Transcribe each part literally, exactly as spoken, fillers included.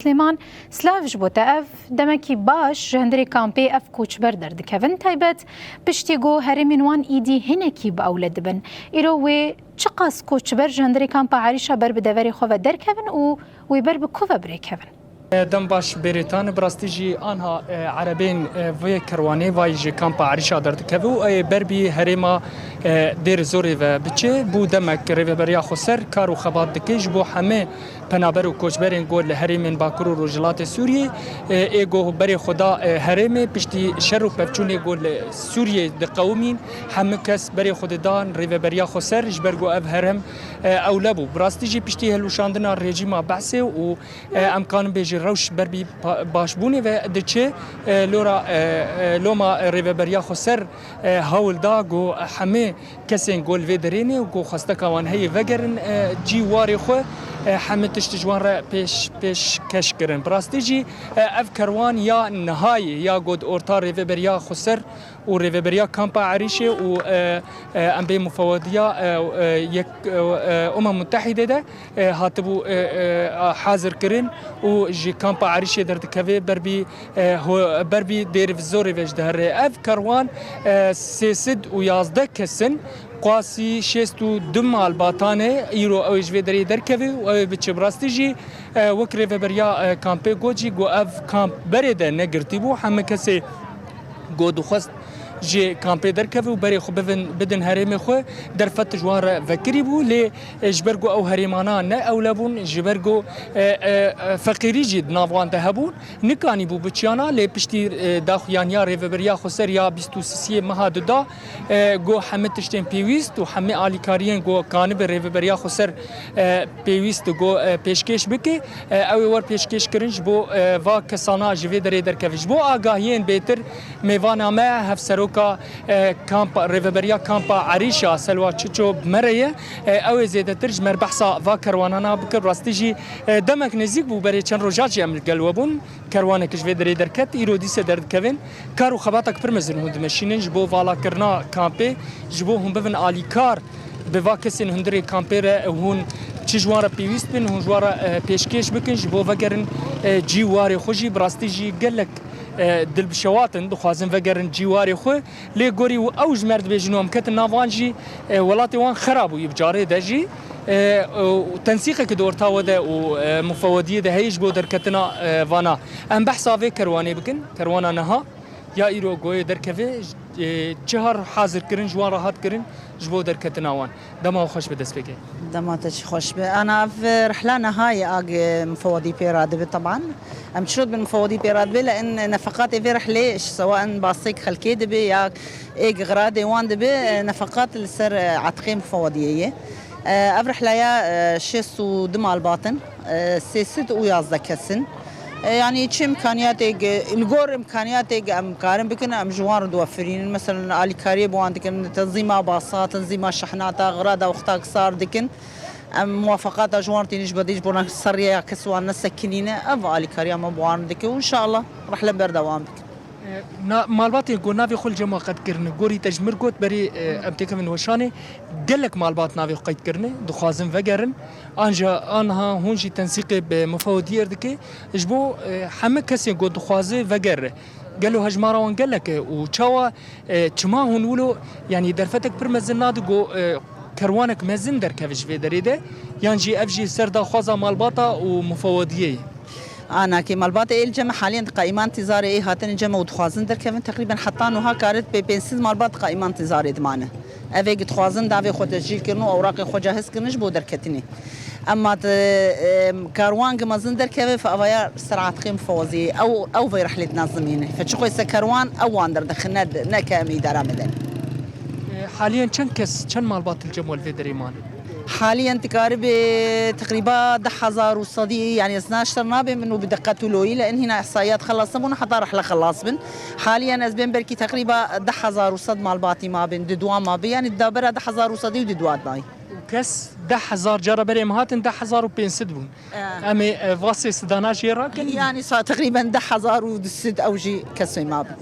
Silêman, silav ji bo te. Ev demekî baş ji hundirê kampê ev koçber derdikevin. Taybet piştî ku herêmên wan îdî hinekî bi ewle dibin. Îro wê çiqas koçber ji hundirê kampa Erîşa ber bi deverê xwe ve derkevin û wê ber bi ku ve bi rê kevin? Dem baş Bêrêtan, bi rastî jî anha, e, erebên, e, vê kerwanê vayî ji kampa Erîşa derdikeve û ê ber bi herêma, e, Dêr Zorê ve biçe. Bû demek Rêveberiya Xweser kar û xebat dike ji bo hemî penaber û koçberên ku li herêmên Bakur û Rojhilatê Sûriyê, e, ê ku berê xwe da, e, herêmê, piştî şer û pevçûnê ku li Sûriyê diqewimîn, hemî kes berê xwe didan Rêveberiya Xweser, ji ber ku ev herêm, e, ewle bû. Bi rastî jî piştî hilweşandina rejîma Be'sê û, e, em kanin bêjin rewş ber bi pa-, başbûnê ve diçe, e, lora, e, e, loma, e, Rêveberiya Xweser, e, hewl da ku hemî kesên ku li vê derê ne û ku xwesteka wan heye vegerin, e, cî warê xwe, e, hemî tişt ji wan re pêş, pêşkeş kirin. Bi rastî jî, e, ev kerwan ya nihayê ya ku di orta Rêveberiya Xweser û Rêveberiya Kampa Erîşê û, e, e, em bê mufewediya, e, e, yek, e, e, Umem Mutehîdê de, e, hatibû, e, e, hazir kirin û ji Kampa Erîşê derdikeve ber bi, e, ho-, ber bi Dêr Zorê ve jî dihere. Ev kerwan, e, sê sed û yazdeh kes in, qasî şêst û du malbatan e, îro ew ê ji vê derê derkeve û ew ê biçe. Bi rastî jî, e, wek rêveberiya, e, kampê got jî, got ev kamp berê de negirtî bû, hemî kesê got dixwest ji kampê derkeve û berê xwe bivin, bidin herêmê xwe, derfet ji wan re vekirî bû, lê, e, ji ber ku ew herêmana ne ewle bûn, ji ber ku, e, e, e, feqîrî jî di nav wan de hebûn, nikanîbû biçiyana, lê piştî, e, daxuyaniya Rêveberiya Xweser ya bîst û sisiyê meha duda, e, ku hemî tiştên pêwîst û hemî alîkariyên ku kanibe Rêveberiya Xweser, e, pêwîst ku, e, pêşkêş bike, e, ew ê wer pêşkêş kirin ji bo, e, va kesana ji vê derê derkeve. Ji bo agahiyên bêtir, mêvana me hevseroka, e, kampa, rêveberiya kampa Erîşa, Selwa Çiço bi me re ye. E, ew ê zêdetir ji me re behsa va kerwanana bike. Rastî jî, e, demek nêzîk bû, berê çend roja jî em li gel we bûn. Kerwanek ji vê derê derket, îro dîse derdikevin. Kar û xebatek pir mezin hûn dimeşînin ji bo valakirina kampê, ji bo hûn bibin alîkar bi va kesên hundirê kampê re, hûn çi ji wan re pêwîst bin, hûn ji wan re, e, pêşkêş bikin, ji bo vegerin, e, cî warê xwe jî. Bi rastî jî gelek, e, dilbişewat in, dixwazin vegerin cî warê xwe. Lê gorî û ew ji me re dibêjin û em ketin nav wan jî, e, welatê wan xera bûyî bi carê de jî, e, û tensîqeke di orta we de û, e, mufewediyê de heye ji bo derketina, e, vana. Em behsa vê kerwanê bikin, kerwana niha ya îro goyê derkeve, e, çi har hazir kirin, ji wan re hat kirin ji bo derketina wan. Dema xweş be destpêkê. Dema te jî xweş be. Ana ev rihla niha ye, a ge mufewedî pê radibe teban. Em çiro dibin mufewedî pê radibe, le in nefeqatê vê rihlê, sewa in basêk xelkê dibe ya êk xiradê wan dibe, nefeqat li ser etiqê mufewediyê ye. Ev rihleya şêst û du malbat in, sê sed û yazdeh kes in. Yanî çi imkaniyatêk, li gor imkaniyatêk em karin bikin, em ji wan re diwefirînin. Meselen alîkariyê bi wan dikin, tenzîma basa, tenzîma şehnata, xirada wexta kisar dikin. Em muwafaqata ji wan tînin ji bedî ji bona ser rêya kes wan nesekinîne. Ev alîkariya me bi wan dike û înşallah rihle berdewam bikin. E, na, malbatên ku navê xwe li cem we qeyd kirine, gorî te ji mir got, berî, e, em têkevin weşanê, gelek malbat navê xwe qeyd kirine, dixwazin vegerin. Anja anha hûn jî tensîqê bi mufewediyê re dike. Ji bo, e, hemî kesên ku dixwaze vegere. Gelo hejmara wan gelek e û çawa, e, çima hûn wilo, yanî derfetek pir mezin nadi ku, e, kerwanek mezin derkeve ji vê derê de, yan jî ev jî ser daxwaza malbata û mufewediyê ye? Anakê malbatê ê li cem me haliyen di qaiman tîzarê ê hatine cem me û dixwazin derkevin. Teqrîben heta nuha karit pê pênc sed malbat di qaiman tîzarê dimane. Ev ê dixwazin davê xwe tescîl kirin û ewraqê xwe cahiz kirin ji bo derketinê. Ema di, em, karwan gi mezin derkeve, fe avaya ser atiqê mufeweziyê. Ew, ew vê rihlê dinazimîne. Fe çi xweyse kerwan, ew wan derdixine, ne ke em îdara me de. E, haliyen çend kes, çend malbat li cem we li vê derê mane? Haliyen dikaribe teqrîba deh hezar û sedî, yanî ez naşter nabêm min û bi diqet û loyî, le in hîna ihsaiyat xelas nebûn, heta rihle xelas bin. Haliyen ez bêm belkî teqrîba deh hezar û sed malbatî mabin, di duwa mabin, yanî di navbera deh hezar û sedî û di duwa dayî. Kes deh hezar cara berê em hatin, deh hezar û pênc sed bûn. Em ê, e, va sê sedana jê rakin. Yanî sa teqrîben deh hezar û du sed ew jî kesê mabin.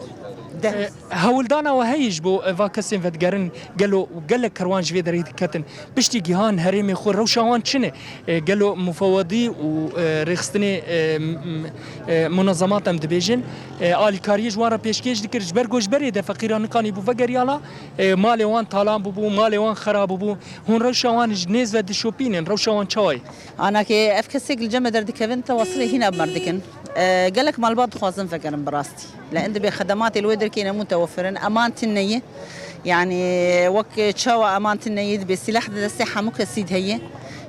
E, hewldana we heye ji bo, e, va kesên vedigerin, gelo gelek kerwan ji vê derê diketin? Piştî gihan herêmê xwe, rewşa wan çi ne? E, gelo mufewedî û, e, rêxistinê, e, m-, m-, e, munezemat em dibêjin, e, alîkariyê ji wan re pêşkêş dikir, ji ber ku ji berê de feqîran nikanîbû vegeriyana, e, malê wan talan bûbû, malê wan xera bûbû. Hûn rewşa wan ji nêz ve dişopînin, rewşa wan çawa ye? Anakê ev kesê li cem me derdikevin, tewasilê hîna bi me re dikin. E, gelek malbat dixwazin vegerin bi rastî. Li endibê xedematê li wê derkê nemûn tewefirin. Eman tune ye. Yani wek çawa eman tune ye, dibê sîleh di destê hemû kesî de heye.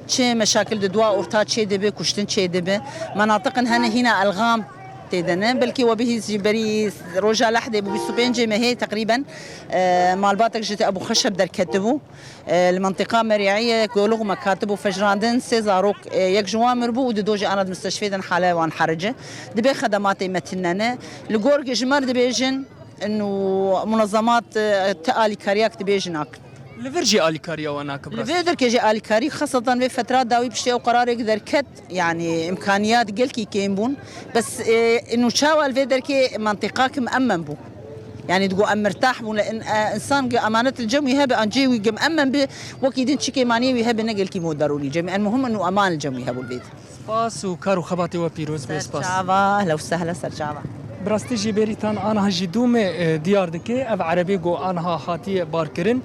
Çi meşakil di dua orta çê dibe, kuştin çê dibe. Menatiqin hene hîna elxam tê de ne. Belkî we bihîst jî berî roja lehdê bi bîst û pêncê mehê teqrîben, e, malbatek ji te Ebû Xeşeb derketibû. E, li mintiqa Merî'iyê golûx me katibû fejrandin, sê zarok, e, yek ji wan mirbû û di do jî ana di mistişfê de hale wan heric e. Dibê xedematê me tune ne. Li gor ji me re dibêjin, inu munezemat, e, ti alîkariyak dibêjin nakin. Li vir jî alîkariya we nakin bi rastî? Li vê derkê jî alîkarî, xeseten vê fetra dawî piştî ew qerarê ku derket, yani îmkaniyat gelkî kêm bûn. Bes, e, inu çawa li vê derkê mentiqa kim emen bû. Yani digo em mirtah bûn, in-, e, insan ge emanet li cem wî hebe, an cê wî gim emen bi, wekî din çi kêmaniyê wî hebe ne gelkî mo derûnî cem. En muhim inu eman li cem wî hebû li vê de. Spas û kar û xebatê we pîroz be, spas. Serçava, ehla û sehla, serçava. Bi rastî jî Bêrîtan, aniha jî dûmê, e, diyar dike, ev erebê ku aniha hatiye barkirin,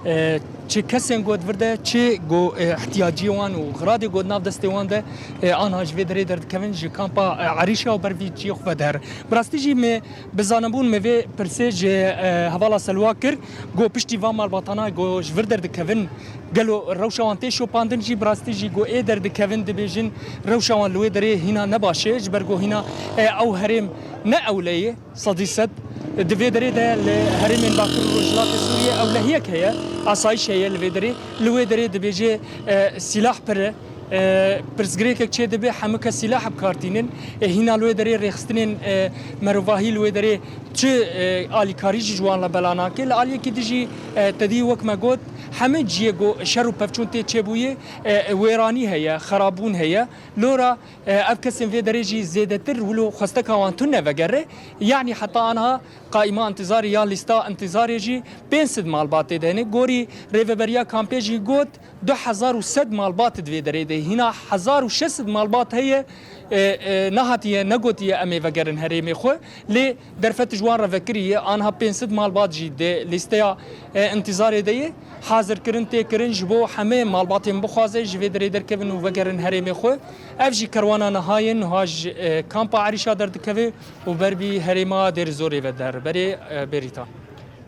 e, çi kesên ku di vir de, çi ku, e, ihtiyaciyê wan û xiradê ku di nav destê wan de, e, aniha ji vê derê derdikevin, ji kampa, e, Erîşa û ber vî ciyê xwe vediherin. Bi rastî jî me bi zanebûn me vê pirsê ji, e, hevala Selwa kir, ku piştî van malbatana ku ji vir derdikevin, gelo rewşa wan tê şopandin jî? Bi rastî jî ku ê derdikevin dibêjin, rewşa wan li wê derê hîna ne baş e, ji ber ku hîna, e, ew herêm ne ewle ye, sedî sed. Di vê derê de li herêmên Bakur û Rojhilatê Sûriyê ewlehiyek heye, asayîş heye li vê derê. Li wê derê dibêje, e, sîlah pir e, e, pirsgirêkek çê dibe, hemû kes sîlah bi kar tînin. E, hîna li wê derê rêxistinên, e, merovahî li wê derê çi, e, alîkarî jî ji wan re bela nake. Li aliyekî din jî, e, te dî wek me got, hemû cihê ku şer û pevçûn tê çêbûyê, e, wêranî heye, xerabûn heye. Lora, e, ev kesên vê derê jî zêdetir wilo xwesteka wan tune vegere. Yanî heta aniha qaîma intizarê ya lîsta intizarê jî pênc sed malbat tê de hene. Gorî rêveberiya kampê jî got, du hezar û sed malbat di vê derê de. Hîna hezar û şeş sed malbat heye, e, e, nehatiye, negotiye em ê vegerin herêmê xwe. Lê derfet ji wan re vekirî ye. Aniha pênc sed malbat jî di lîsteya, e, intizarê de ye. Hazirkirin tê kirin ji bo heme malbatên bixwaze ji vê derê derkevin û vegerin herêmê xwe. Ev jî kerwana niha ye, niha ji, e, kampa Erîşa derdikeve û ber bi herêma Dêrizorê ve der. Berê, e, Bêrîtan.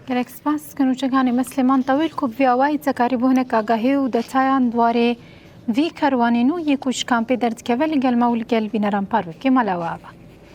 Gelek spas. Nûçeganê me Silêman Tewil ku bi vî awayî te karîbû hinek agahî û detayan di warê vî kerwanê nû yê ku ji kampê derdikeve li gel me û li gel bîneran parve bike. Mala we ava.